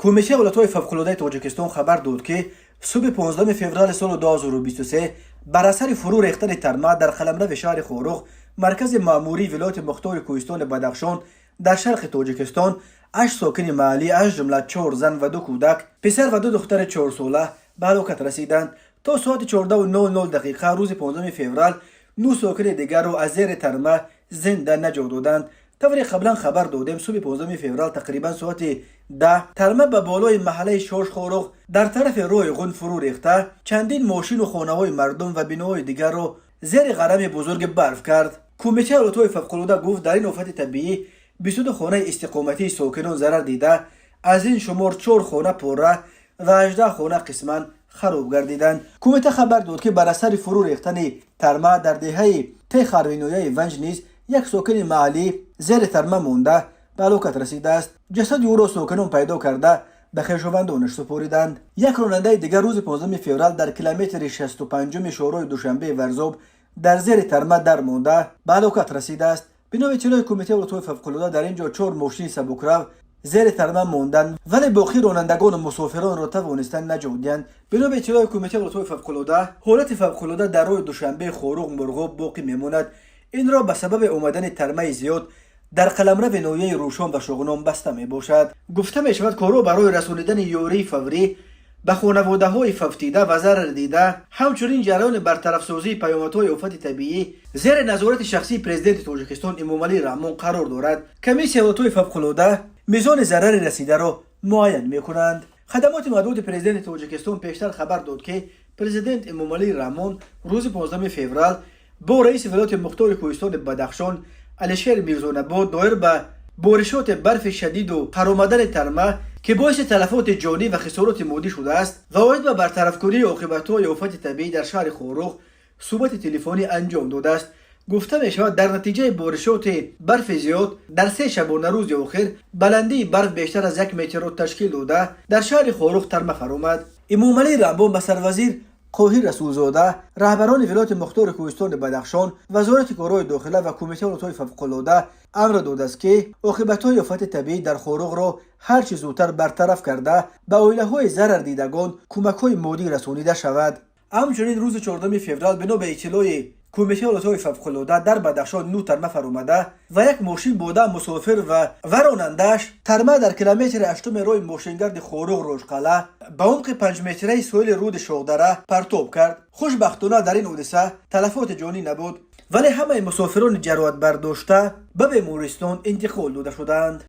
Кумитаи ҳолатҳои фавқулодаи Тоҷикистон хабар дод, ки субҳи 15 феврали соли 2023 бар асари фурӯ рехтани тарма дар қаламрави шаҳри Хоруғ, маркази маъмурии вилояти мухтори кӯҳистони Бадахшон дар шарқи Тоҷикистон, ҳашт сокини маҳаллӣ, аз ҷумла чор зан ва ду кӯдак, писар ва ду духтари 4-сола ба ҳалокат расиданд. То соати 14:00 дақиқа рӯзи 15 феврал нӯ сокини дигарро аз зери тарма зинда наҷот доданд. Тавре қаблан хабар додем, субҳи 15 феврал тақрибан соати 10 тарма ба болои маҳаллаи Шош Хоруғ дар тарафи роҳи Ғун фурӯ рехта, чандин мошину хонаҳои мардум ва биноҳои дигарро зери ғарами бузурги барф кард. Кумитаи ҳолатҳои фавқулода гуфт, дар ин офати табиӣ 22 хонаи истиқоматии сокинон зарар дида, аз ин шумор чор хона пурра ва 18 хона қисман хароб гардиданд. Кумита хабар дод, ки бар асари фурӯ рехтани тарма дар деҳаи Техарви ноҳияи Ванҷ низ як сокини маҳаллӣ зери тарма монда ба ҳалокат расидааст. Ҷасади ӯро сокинон пайдо карда, ба хешовандонаш супориданд. Як ронандаи дигар рӯзи 15 феврал дар километри 65-уми шоҳроҳи Душанбеи Варзоб дар зери тарма дар монда ба ҳалокат расидааст. Бино ба иттилои Кумитаи ҳолатҳои фавқулода, дар ин ҷо чор мошини сабукрав зери тарма монданд, вале боқӣ ронандагону мусофиронро тавонистанд наҷот диҳанд. Бино ба иттилои Кумитаи ҳолатҳои фавқулода, ҳолати фавқулода дар роҳи Душанбеи Хоруғ Мурғоб боқӣ мемонад. Инро ба сабаби омадани тармаи зиёд дар қаламрави ноҳияи Рӯшон ва Шуғнон баста мебошад. Гуфта мешавад, корҳо барои расонидани ёрии фаврӣ ба хонаводаҳои фавтида ва зарардида, ҳамчунин ҷараёни бартарафсозии паёмадҳои офати табиӣ зери назорати шахсии Президенти Тоҷикистон Эмомалӣ Раҳмон қарор дорад. Комиссияи ҳолатҳои фавқулода мизони зарари расидаро муайян мекунанд. Хадамоти матбуоти Президенти Тоҷикистон пештар хабар дод, ки Президент Эмомалӣ Раҳмон рӯзи 15 феврал бо раиси вилояти мухтори кӯҳистони Бадахшон Алишер Мирзонабод доир ба боришоти барфи шадиду фаромадани тарма, ки боиси талафоти ҷонӣ ва хисороти моддӣ шудааст, ва оид ба бартарафкунии оқибатҳои офати табиӣ дар шаҳри Хоруғ суҳбати телефонӣ анҷом додааст. Гуфта мешавад, дар натиҷаи боришоти барфи зиёд дар 3 шабонарӯзи охир баландии барф бештар аз як метрро ташкил дода, дар шаҳри Хоруғ тарма фаромад. Эмомалӣ Раҳмон ба сарвазир Қоҳир Расулзода, раҳбарони вилояти мухтори кӯҳистони Бадахшон, Вазорати корҳои дохила ва Кумитаи ҳолатҳои фавқулода амр додааст, ки оқибатҳои офати табиӣ дар Хоруғро ҳар чӣ зудтар бартараф карда, ба оилаҳои зарардидагон кӯмакҳои моддӣ расонида шавад. Ҳамчунин рӯзи 14 феврал, бино ба иттилои Кумитаи ҳолатҳои фавқулода, дар Бадахшон нӯ тарма фаромада ва як мошин бо 10 мусофир ва ронандааш тарма дар километри ҳаштуми роҳи мошингарди Хоруғ Рошқалъа ба умқи 5-метраи соҳили руди Шохдара партоб кард. Хушбахтона, дар ин ҳодиса талафоти ҷонӣ набуд, вале ҳамаи мусофирони ҷароҳатбардошта ба бемористон интиқол дода шуданд.